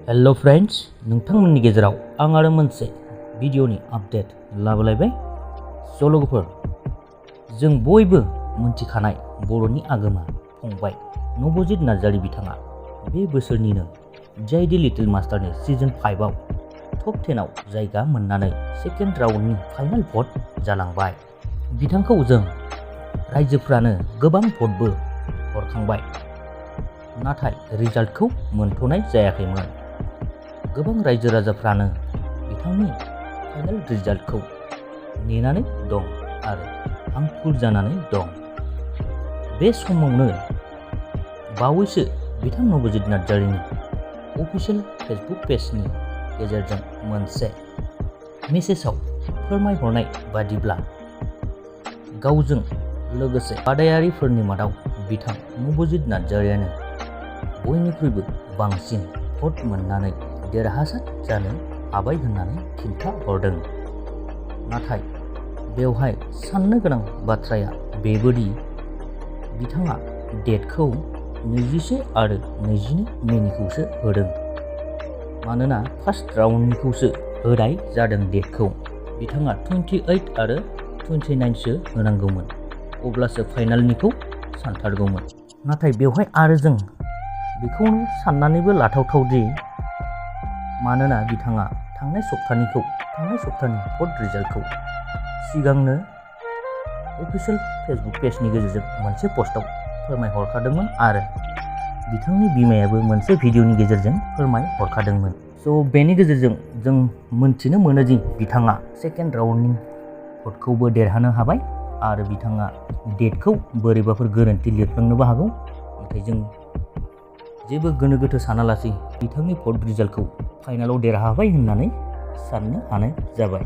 Hello friends, नोंथांमोननि गेजेराव आं आरो मोनसे भिडिअनि आपडेट लाबोलायबाय। लोगोफोर, जों बयबो मोनथिखानाय बर'नि आगोमा फंबाय नबजित नार्जारी बिथाङा बे बोसोरनिनो जि लिटिल मास्टारनि सीजन 5 आव टप 10 आव जायगा मोननानै सेकेंड राउन्डनि फाइनाल भट जालांबाय। बिथांखौ जों रायजोफ्रानो गोबां भटबो हरखांबाय, नाथाय रिजाल्टखौ मोनथ'नाय जायाखैमोन। गोबां रायजो राजाफ्रानो बिथांनि फाइनाल रिजाल्टखौ नेनानै दं आरो हांखुर जानानै दं। बे समावनो बावैसो बिथां नबजित नार्जारीनि अफिसियेल फेसबुक पेजनि गेजेरजों मोनसे मेसेजाव फोरमायहरनाय बादिब्ला गावजों लोगोसे बादायारिफोरनि मादाव बिथां नबजित नार्जारीयानो बयनिख्रुइबो बांसिन भट मोननानै देरहासार जानो हाबाय होननानै खिन्था हरदों। नाथाय बेवहाय साननो गोनां बाथ्राया बेबोदि बिथाङा डेटखौ 21 आरो 22 मेनिखौसो होदों। मानोना फार्स्ट राउन्डनिखौसो होनाय जादों डेटखौ। बिथाङा 28 आरो 29सो होनांगौमोन, अब्लासो फाइनालनिखौ सानथारगौमोन। नाथाय बेवहाय आरो जों बेखौनो साननानैबो लाथावथावदि मानोना बिथाङा थांनाय सप्तानि भट रिजाल्टखौ सिगांनो अफिसियेल फेसबुक पेजनि गेजेरजों मोनसे पस्टआव फोरमायहरखादोंमोन आरो बिथांनि बिमायाबो मोनसे भिडिअनि गेजेरजों फोरमायहरखादोंमोन। बेनि गेजेरजों जों मोनथिनो मोनोदि बिथाङा सेकेंड राउन्डनि भटखौबो देरहानो हाबाय आरो बिथाङा डेटखौ बोरैबाफोर गोरोन्थि लिरफ्लांनोबो हागौ। नाथाय जों जेबो गोनो गोथो सानालासै बिथांनि भट रिजाल्टखौ फाइनालाव देरहाबाय होननानै साननो हानाय जाबाय।